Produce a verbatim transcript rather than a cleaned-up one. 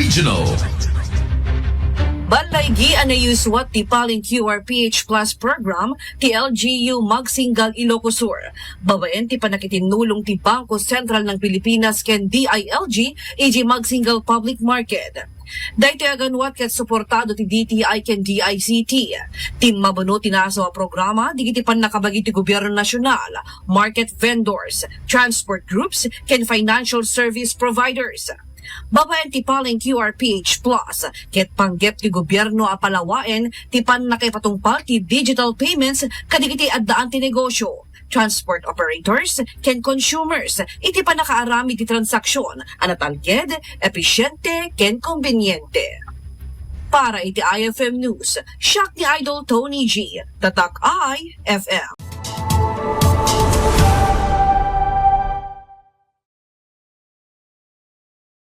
Regional. Ballaygi a naisuat ti Paleng Q R P H Plus program ti L G U Magsinggal Ilocos Sur. Babaen ti pannakitinnulong ti Bangko Sentral ng Pilipinas ken D I L G iti Magsinggal Public Market. Daytoy a ganuat ket suportado ti D T I ken D I C T. Timmabuno ti nasaw a programa dagiti pannakabagi ti gobyerno nasyonal, market vendors, transport groups, ken financial service providers. Babaen ti Paleng Q R P H Plus, ket panggep ti gobyerno a palawaen ti pannakaipatungpal ti digital payments kadagiti addaan ti negosyo, transport operators, ken consumers iti pannakaaramid ti transaksyon a natalged, episyente, ken kombinyente. Para iti I F M News, siak ni Idol Tony G, Tatak I F M.